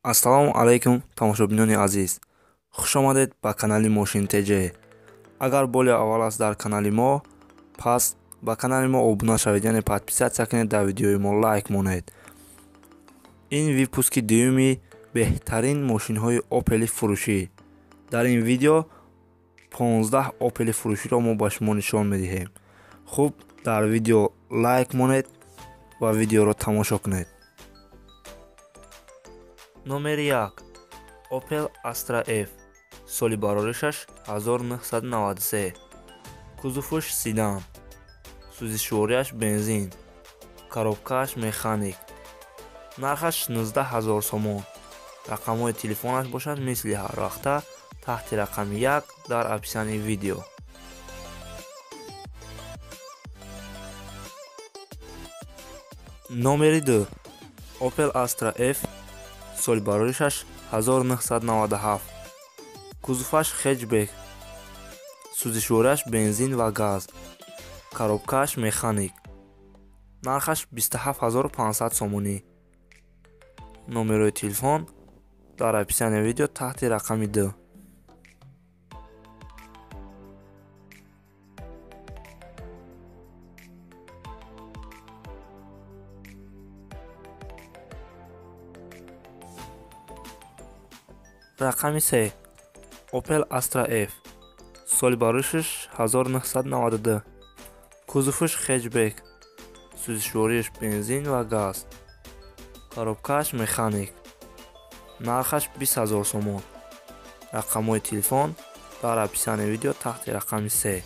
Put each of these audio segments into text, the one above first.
Ассалому алайкум, тамошобинони азиз. Хуш омадед ба канали Мошин ТЖ. Агар боли аввал аст дар канали мо, пас ба канали мо обуна шавед, яъне подписаться кунед, дар видеои мо лайк монед. Ин выпуски дуюми беҳтарин мошинҳои Опели фурӯшӣ. Дар ин видео 15 Опели фурӯширо мо ба шумо нишон медиҳем. Хуб, дар видео лайк монед ва видеоро тамошо кунед. Номери 1. Opel Astra F. Соли бароришаш 1993. Кузоваш седан. Сӯзишвориаш бензин. Коробкааш механик. Нархаш 19 000 сомон. Рақамҳои телефонаш бошад мисли ҳар вақта таҳти рақами 1 дар описании видео. Номери 2. Opel Astra F. Соли бароришаш 1997. Кузоваш хэтчбек. Сӯзишвориаш бензин ва газ. Коробкааш механик. Нархаш 27500 сомонӣ. Номерои телефон дар описании видео таҳти рақами 2. Рақами 3. Opel Astra F. Соли бароришаш 1992. Кузоваш хэтчбек. Сӯзишвориаш бензин ва газ. Коробкааш механик. Нархаш 20 000 сомон. Рақамҳои телефон дар описании видео таҳти рақами 3.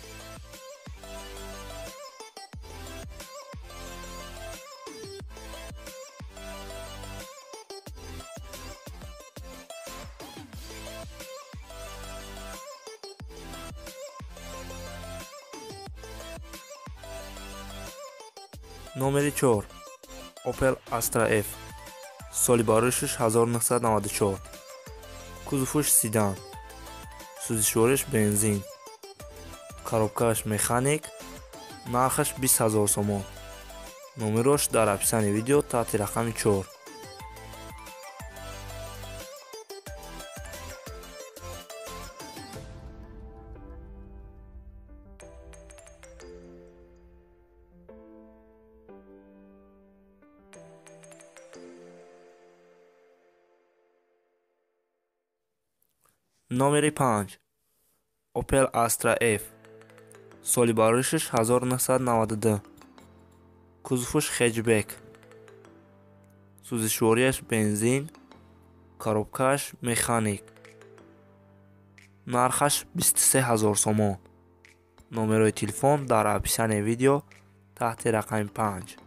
Номери 4. Opel Astra F. Соли бароришаш 1994. Кузоваш седан. Сӯзишвориаш бензин. Коробкааш механик. Нархаш 20 000 сомон. Номерош дар описании видео таҳти рақами 4. Номери 5. Opel Astra F. Соли бароришаш 1992. Кузоваш хэтчбек. Сӯзишвориаш бензин. Коробкааш механик. Нархаш 23 000 сомон. Номерои телефон дар описании видео таҳти рақами 5.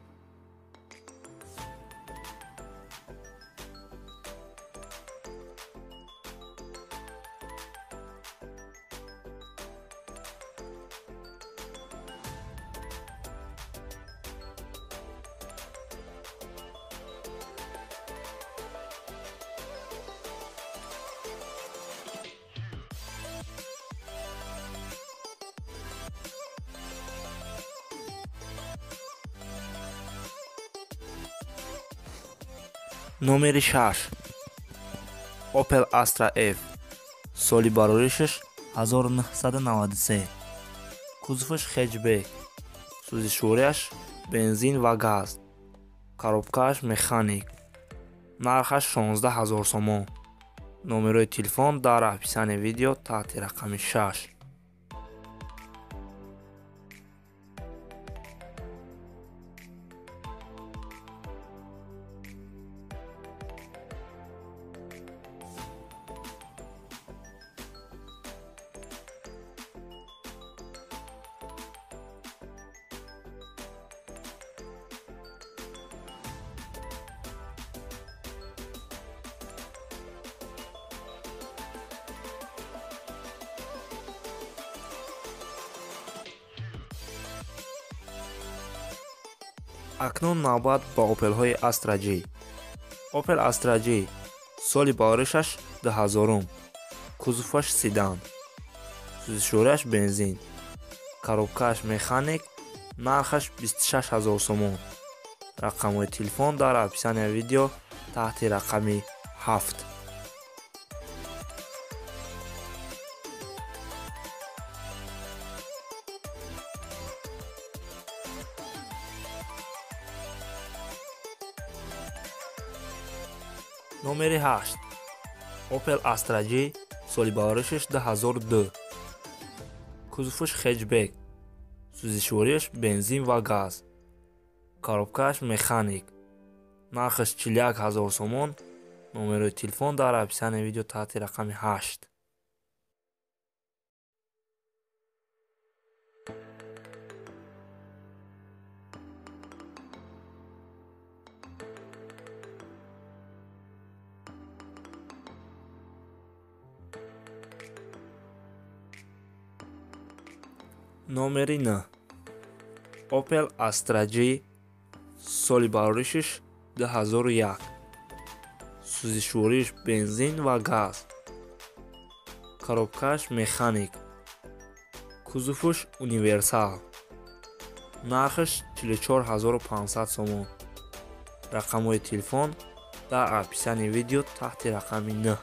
Номери 6. Opel Astra F. Соли бароришаш 1993. Кузоваш хэтчбек. Сӯзишвориаш бензин ва газ. Коробкааш механик. Нархаш 16 000 сомон. Номерои телефон дар описании видео таҳти рақами 6. Акнун навбат ба Опелҳои Astra J. Opel Astra J соли бароришаш 2000. Кузоваш седан. Сӯзишвориаш бензин. Коробкааш механик. Нархаш 26 000 сомон. Рақамҳои телефон дар описании видео таҳти рақами 7. Номери 8. Opel Astra G соли бароришаш 2002. Кузоваш хэтчбек, сӯзишвориаш бензин ва газ. Коробкааш механик. Нархаш 41 000 сомон. Номерои телефон дар описании видео таҳти рақами 8. Номери 9. Opel Astra G соли бароришаш 2001. Сӯзишвориаш бензин ва газ. Коробкааш механик. Кузоваш универсал. Нархаш 44 500 сомон. Рақамҳои телефон дар описании видео таҳти рақами 9.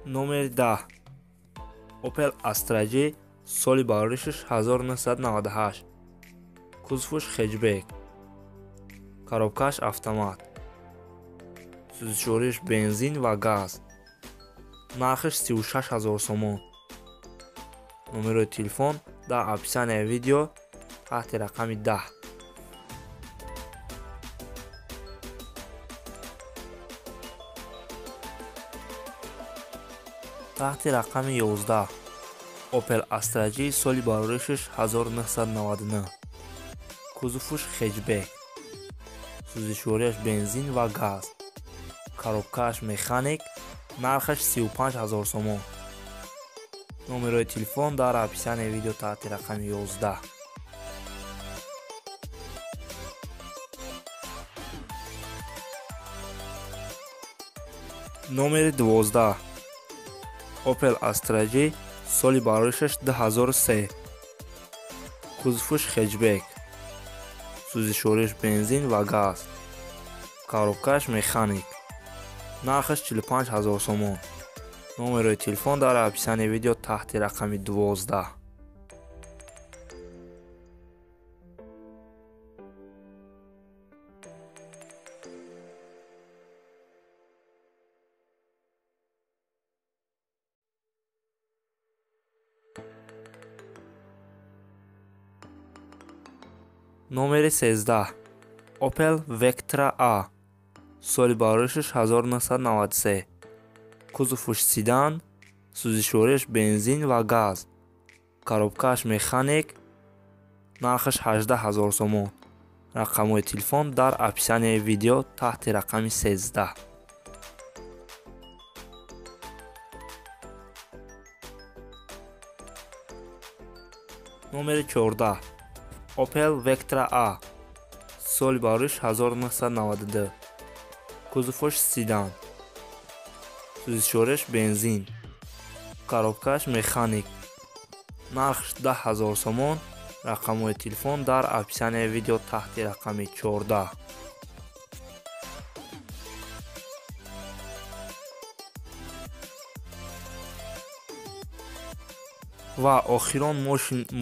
Номери 10. Opel Astra G соли бароришаш 1998. Кузоваш хэтчбек. Коробкааш автомат. Сӯзишвориаш бензин ва газ. Нархаш 36 000 сомон. Номерои телефон дар описании видео таҳти рақами 10. Таҳти рақами 11. Opel Astra G соли бароришаш 1999. Кузоваш хэтчбек. Сӯзишвориаш бензин ва газ. Коробкааш механик. Нархаш 35 000 сомон. Номерои телефон дар описании видео таҳти рақами 11. Номери 12. Opel Astra G соли бароришаш 2003. Кузоваш хэтчбек. Сӯзишвориаш бензин ва газ. Коробкааш механик. Нархаш 45 000 сомон. Номерои телефон дар описании видео таҳти рақами 12. Номери 13. Opel Vectra A соли бароришаш 1993. Кузоваш седан, сӯзишвориаш бензин ва газ. Коробкааш механик. Нархаш 18 000 сомон. Рақамҳои телефон дар описании видео таҳти рақами 13. Номери 14. Opel Vectra A соли барориш 1992. Кузоваш седан. Сӯзишвориаш бензин. Коробкааш механик. Нархаш 10 000 сомон. Рақамҳои телефон дар описании видео таҳти рақами 14. Ва охирон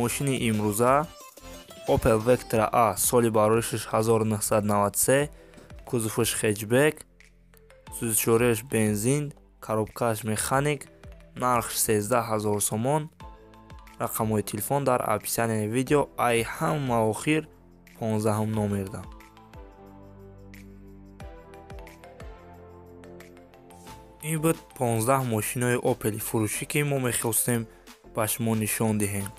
мошини имрӯза Opel Vectra A соли бароришаш 1993. Кузоваш хэтчбек, сӯзишвориаш бензин, коробкааш механик, нархш 13 000 сомон. Рақамҳои телефон дар описании видео. Ай ҳама охир 15 номерда. Ин буд 15 мошинои Opel фурӯшӣ, ки мо мехостем ба шумо нишон диҳем.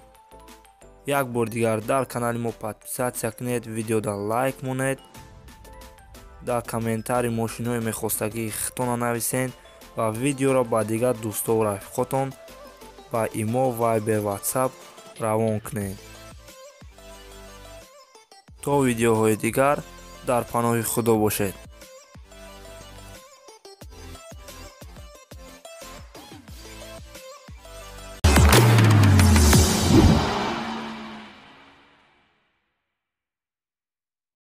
Як бор дигар дар канали мо подписатсия кунед, видеода лайк монед. Дар комментарий мошинҳои мехостагии худтонро нависен ва видеоро ба дигар дӯстову рафиқотон ба Имо, Вайбер, Ватсап равон кунед. То видеоҳои дигар дар паноҳи Худо бошед.